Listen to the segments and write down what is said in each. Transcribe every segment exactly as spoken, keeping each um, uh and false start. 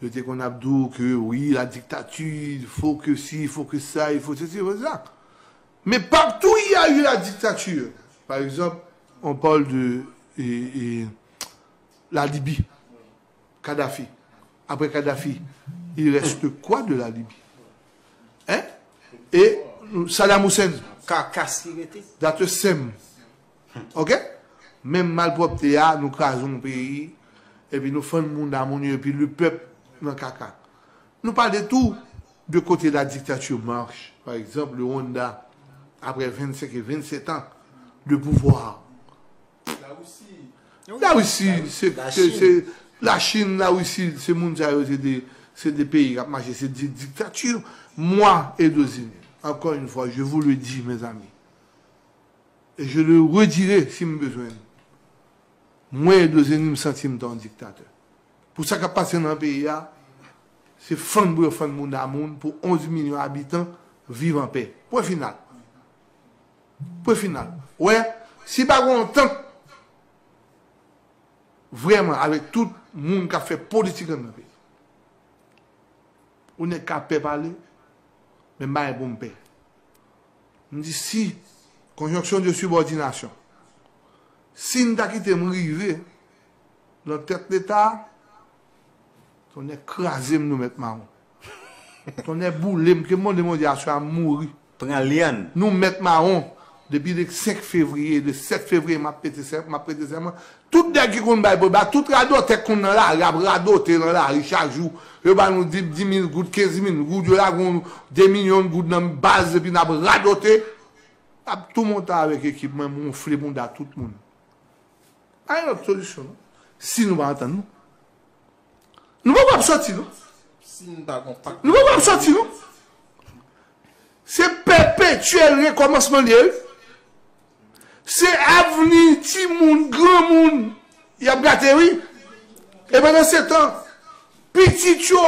Yo te konn ap di w ke wi, la dictature, il faut que ci, il faut que ça, il faut ceci, il faut ça. Mais partout il y a eu la dictature. Par exemple, on parle de et, et la Libye, Kadhafi. Après Kadhafi, il reste quoi de la Libye? Hein? Et Saddam Hussein. Kakas li rete. That the same. Ok? Menm malpwòpte a, nou kraze yon peyi, epi nou fann moun a moun yo, epi le pèp nan kaka. Nou pale tou de kote la dictature marche, par exemple, le Rwanda, après vingt-cinq et vingt-sept ans de pouvoir. La Russie, se, se, se, la Chine, la Russie, se moun sa yo, se de, se de peyi k ap mache, se de diktati. Mwa, Edozini, encore une fois, je vous le dis, mes amis, et je le redirai si m bezwen. Mwen, Edozini, m santi m ta yon diktatè. Pou sa k ap pase nan peyi a, se fann pou yo fann moun a moun, pou onz milyon abitan viv anpè. Pwen final. Pwen final. Wè, si pa gen yon antant vrèman avèk tout moun k ap fè politik anndan peyi, ou nèk ka pè pale, men m pa gen pou m pè. M di si, conjonction de subordination, si n ta kite m rive nan tèt Leta, tonnè kraze m, nou mèt mawon. Tonnè boule m, ke m mande Bondye aswè a m mouri. Pran lyann. Nou mèt mawon. Depi le senk fevriye, le sèt fevriye, m ap pete sè-, m ap prete sèman. Tout nèg ki konn bay pwoblèm, tout radotè k konn nan lari, ap radote nan lari chak jou. Yo ba nou di, dis mil goud, kenz mil goud, yo lage yon de milyon goud nan baz, epi n ap radote. N ap tou monte avèk ekip mwen, m wonfle bounda tout moun. Pa gen lòt solisyon, non. Si nou pa antann nou, nou poko ap sòti, non. Si nou pa gon pak. Nou poko ap sòti, non. Se pèpetyèl rekòmansman li ye, wi. Se avni timoun, granmoun, y ap gate, wi. E pandan se tan, pitit yo,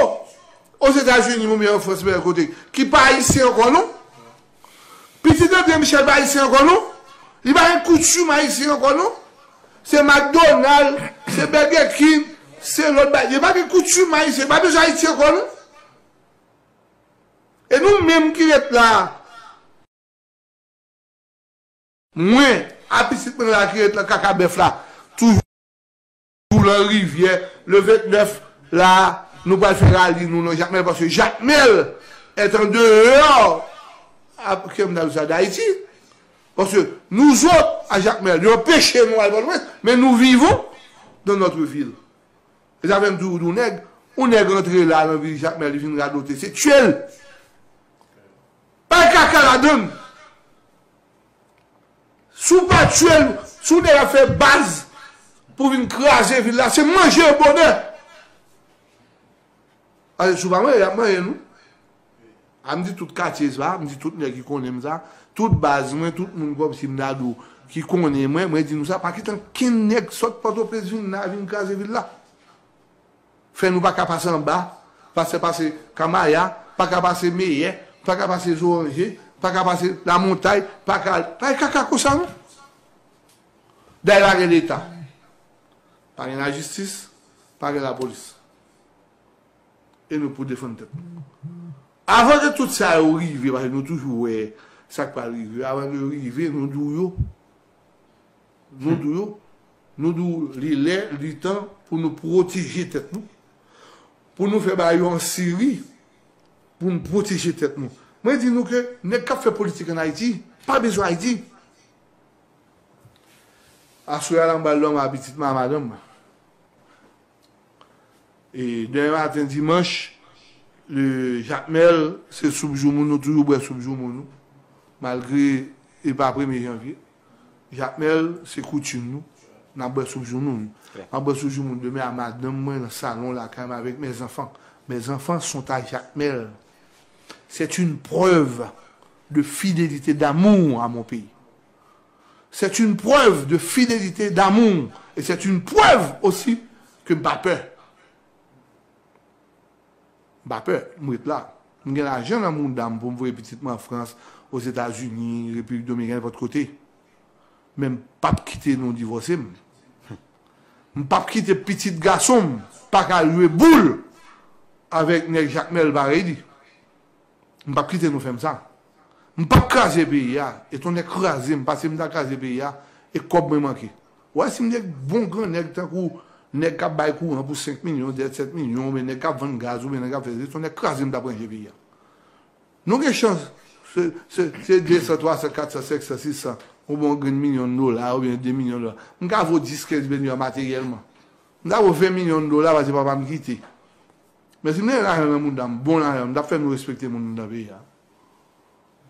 Ozetazini oubyen an Frans, men kote, ki pa ayisyen ankò, non. Pitit André Michel pa ayisyen ankò, non. Li pa gen koutim ayisyen ankò, non. Se McDonald, se Burger King, se lòt bagay. Yo pa gen koutim ayisyen, pa bezwen Ayiti ankò, non. E nou menm ki ret la, mwen, a pitit mwen la ki ret nan kaka bèf la, toujou lan rivyè, le vennèf la, nou pral fè rali nou nan Jakmèl, paske Jakmèl est en dehors. A, ke m ta di sa, d'Haïti. Paske nous autres, à Jacmel, yo anpeche nou al Pòtoprens, men nous vivons dans notre ville. E sa fè m di w, yon nèg, yon nèg rantre la nan vil Jakmèl, li vin radote, se tye l. Pa gen kaka ladan l. Si w pa tye l, si w nèg ap fè baz pou vin kraze vil la, se manje yo bonè. Paske si w pa manje, y ap manje nou. A m di tout katye sa, m di tout nèg ki konnen m sa, tout baz mwen, tout moun kòmsi m ta di w ki konnen mwen, mwen di nou sa, pa kite ankenn nèg sot Pòtoprens vin la, vin kraze vil la. Fè nou pa ka pase anba, pase, pase Kamaya, pa ka pase Meyè, pa ka pase Zoranje, pa ka pase Lamontay, pa ka, pa gen kaka konsa non. Dayè pa gen Leta, pa gen lajistis, pa gen lapolis. E nou pou defann tèt nou. Avan ke tout sa yo rive, paske nou toujou wè sa k pral rive, avan yo rive, nou di w yo. Nou di w yo. Nou di w li lè, li tan pou nou pwoteje tèt nou. Pou nou fè bagay yo an seri, pou nou pwoteje tèt nou. Mwen di nou ke nèg k ap fè politik ann Ayiti, pa bezwen Ayiti. Aswè a la, m pral dòmi a pitit mwen, a madanm mwen. E demen maten dimanch, le Jakmèl, se soup joumou, nou toujou bwè soup joumou nou. Malgre e pa premye janvye. Jakmèl, se koutim nou. N ap bwè soup joumou nou. M ap bwè soup joumou demen a madanm mwen nan salon lakay mwen avèk mes enfants. Mes enfants sont à Jacmel. C'est une preuve de fidélité, d'amour à mon pays. C'est une preuve de fidélité, d'amour. Et c'est une preuve aussi que m pa pè. M pa pè, m ret la. M gen lajan nan mouda m pou m voye pitit mwen an Frans, Ozetazini, Repiblik Dominikèn, nenpòt kote. Men m p ap kite nou divòse m. M p ap kite pitit gason m pa ka lwe boul avèk nèg Jakmèl parèy li. M p ap kite nou fè m sa. M p ap kraze peyi a. E ton nèg kraze m, pase m ta kraze peyi a, e kòb mwen manke. Wè, si m te bon gran nèg tankou nèg k ap bay kouran pou senk milyon, sèt milyon, oubyen nèg k ap vann gaz, oubyen nèg k ap fè, se ton nèg kraze m t ap ranje peyi a. Nou gen chans, se, se, se de san, twa san, kat san, senk san, sis san, ou bon grenn milyon dola, oubyen de milyon dola. M ka vo dis, kenz milyon materyèlman. M ka vo ven milyon dola, pase papa m kite. Men si m gen lajan nan mouda m, bon lajan, m t ap fè nou respekte moun nan peyi a.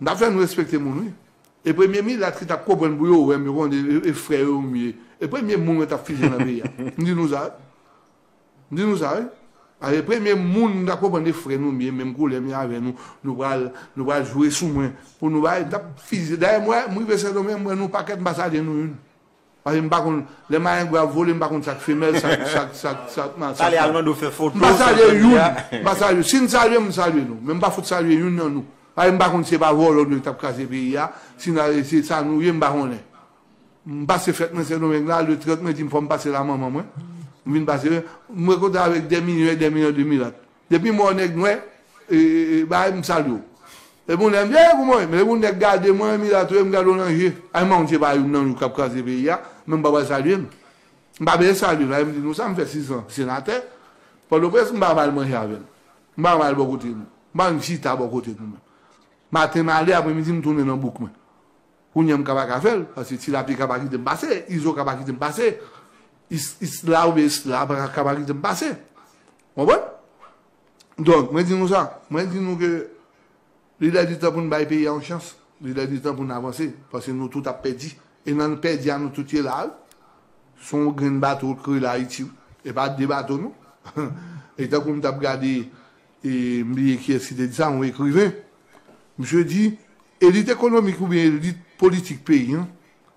M t ap fè nou respekte moun, wi. E premye milat ki t ap konprann pou yo wè m, yo konnen e, e frè yo m ye. E premye moun mwen t ap fize nan peyi a. M di nou sa, wi. M di nou sa, wi. E premye moun m t ap konprann e frè nou m ye, menm koulè m ye avè nou, nou pral, nou pral joure sou mwen. Pou nou bay, m t ap fize. Dayè, mwen, m rive Sendomeng, m wè nou pakèt, m pa salye nou youn. Paske m pa konn, lè malengre ap vole, m pa konn sa k femèl, sa, sa, sa, sa, sa, Pale al mande w fè foto. M pa salye youn. M pa salye. Si n salye, m salye nou. Men m pa fout salye youn nan nou. Paske m pa konn si se pa vòlò nou t ap kraze peyi a. Si n a, se sa nou ye, m pa konnen. M pase fèt mwen Sendomeng la, le trant mwen di m fò m pase la manman mwen. M vin pase, m rekontre avèk dè milyon e dè milyon de milat. Depi m wè yon nèg nwè, e, e, e, bay, m salye w. Depi yon nèg, byen, kouman w ye? Men depi yon nèg gade mwen, milat ou ye, m gade w nan je. Ay, m pa konn se pa youn nan nou k ap kraze peyi a, men m pa pral salye l. M pa bezwen salye l, m di nou sa, m fè sis an senatè. Pòtoprens, m pa pral manje avè l. M pa pral bò kote nou. M pa menm chita bò kote nou menm. Maten m ale, apremidi m tounen nan bouk mwen. Kounye a m ka pa ka fè l, paske Ti Lapli ka pa kite m pase, Izo ka pa kite m pase, Is, Isla oubyen Isla pa ka pa kite m pase. Konprann? Donk, mwen di nou sa, mwen di nou ke li lè li tan pou n bay peyi a yon chans, li lè li tan pou n avanse, paske nou tout ap pèdi. E nan pèdi a nou tout ye la, wi. Se yon grenn bato k rele Ayiti, wi. E pa de bato, non. E tankou m t ap gade, e m bliye kiyès ki te di sa, yon ekriven. Misye di, elit ekonomik oubyen elit politik peyi a,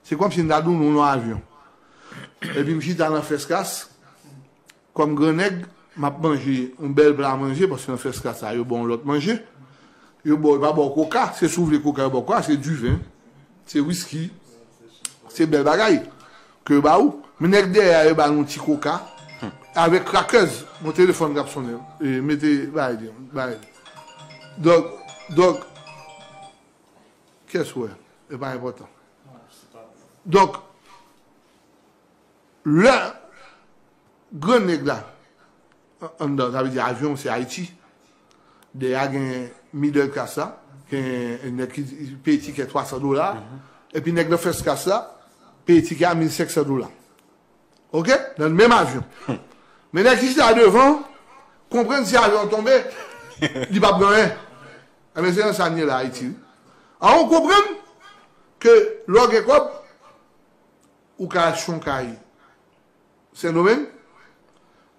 se kòmsi n ta dounen w nan avyon. Epi m chita nan fès kas, kòm gran nèg, m ap manje yon bèl pla manje, paske nan fès kas la, yo ba w yon lòt manje. Yo ba w, yo pa ba w koka, se si w vle koka, yo ba w koka, se diven, se wiski, se bèl bagay ke yo ba ou. Men nèg dèyè a, yo ba nou ti koka, avèk crackers, mon telefòn k ap sonnen, e mete, bagay li, bagay li. Donk, donk, kiyès wè, e pa enpòtan. Donk, lè gran nèg la, an- anndan, sa vle di avyon, se Ayiti. Dèyè a gen middle class la, gen nèg ki peye tikè twa san dola, epi nèg nan first class la, peye tikè a mil senk san dola. Oke? Nan menm avyon. Men nèg ki chita devan, konprann si avyon an tonbe, li p ap gen anyen. Enben, se nan sa n ye la, Ayiti, wi. An, ou konprann ke lè w gen kòb, ou ka achte yon kay Sendomeng,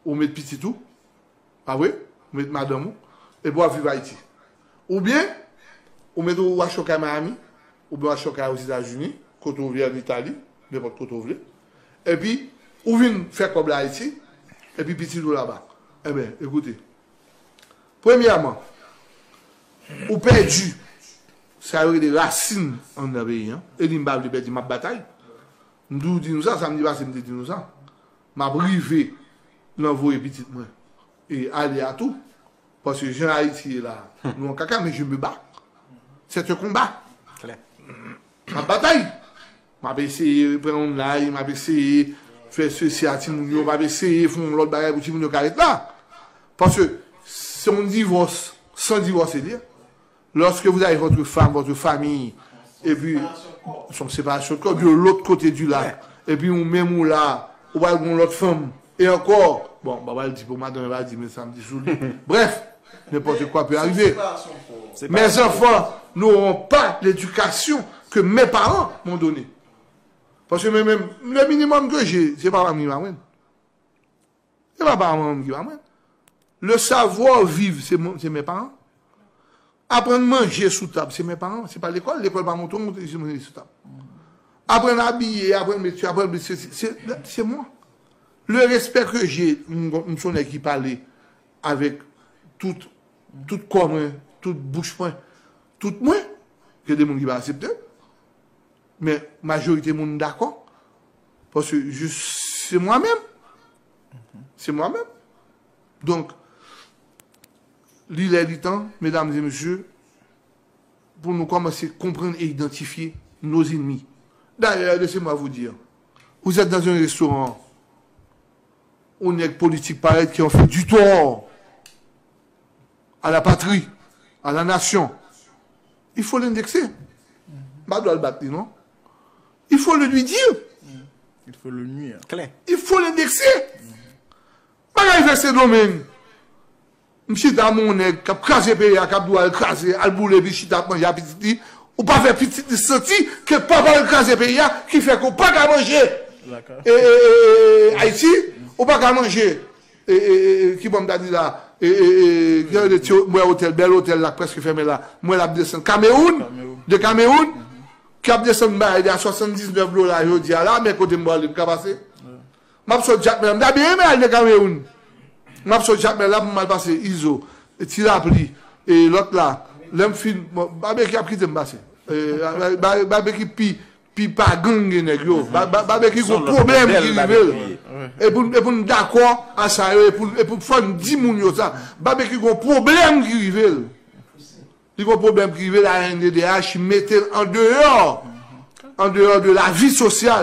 ou met pitit ou, pa vre? Ou met madanm ou, epi w ap viv Ayiti. Oubyen, ou met ou achte yon kay Miami, oubyen w achte yon kay Ozetazini, kote w vle, ann Itali, nenpòt kote w vle. Epi, ou vin fè kòb la Ayiti, epi pitit ou laba. Enben, ekoute, premyèman, ou pèdi sa yo rele rasin anndan peyi an. E li m pa vle pèdi, m ap batay. M toujou di nou sa, samdi pase m te di nou sa. M ap rive nan voye pitit mwen e ale a tou. Paske jan Ayiti ye la, nou an kaka, men je me bats. C'est un combat. Klè. M ap batay. M ap eseye pran yon lay, m ap eseye fè sesi a timoun yo, m ap eseye fè yon lòt bagay pou timoun yo ka ret la. Paske se yon divòs, san divòs li ye. Lorsque vous avez votre femme, votre famille, et puis, c'est une séparation de corps, de l'autre côté du lac, et puis ou menm ou la, ou pral gen yon lòt fanm, e ankò, bon, m pa pral di pou madanm, pa di, men sa m di sou li. Bref, n'importe quoi peut arriver. Mes enfants n'auront pas l'éducation que mes parents m'ont donnée. Paske mwen menm, le minimum que j'ai, se papa m ki ba mwen. Se papa m ki ba mwen. Le savoir vivre, se mon- se mes parents. Aprann manje sou tab, se mes parents. Se pa lekòl, lekòl pa montre w montre se manje sou tab. Aprann abiye, aprann met, aprann met, se, se, se, se mwen. Le respect que j'ai, m, m se yon nèg ki pale avèk tout, tout kò mwen, tout bouch mwen, tout mwen, gen de moun ki pa aksepte. Men majorite moun dakò. Paske je- se mwen menm. Se mwen menm. Donk, Li lè li tan, medam e mesye, pou nou kòmanse konprann e idantifye nos ennemis. D'ailleurs, laissez-moi vous dire, vous êtes dans un restaurant, ou nèg politik parèt ki an fè du tort à la patrie, à la nation. Il faut l'indexer. M pa dwe al bat li, non. Il faut le lui dire. Il faut le nuire. Klè. Il faut l'indexer. Bagay fè Sendomeng. M chita mon nèg k ap kraze peyi a, k ap dwe al kraze, al boule, epi chita ap manje a pitit li. Ou pa fè pitit li santi ke papa l kraze peyi a, ki fè ke w pa ka manje. Dakò. E, e, e, e, Ayiti, ou pa ka manje. E, e, e, e, ki bon m ta di la? E, e, e, gen de ti, m wè otèl, bèl otèl la k prèske fèmen la. M wè l ap desann Kamewoun, de Kamewoun, ki ap desann bagay de a swasanndiznèf dola jodi a la, men kote m prale m ka pase. M ap sot Jakmèl la, m ta byen renmen al de Kamewoun. M ap sot Jakmèl la pou m al pase Izo, Ti Lapli, e lòt la. Lè m fin, bon, Babeki ap kite m pase. E, ba- ba- Babeki pi, pi pa gang gen nèg yo. Ba- ba- Babeki gon pwoblèm ki rive l. E pou, e pou n dakò a sa yo, e pou, e pou fò n di moun yo sa. Babeki gon pwoblèm ki rive l. Li gon pwoblèm ki rive l, A N D D H mete l an deyò, an deyò de la vi sosyal.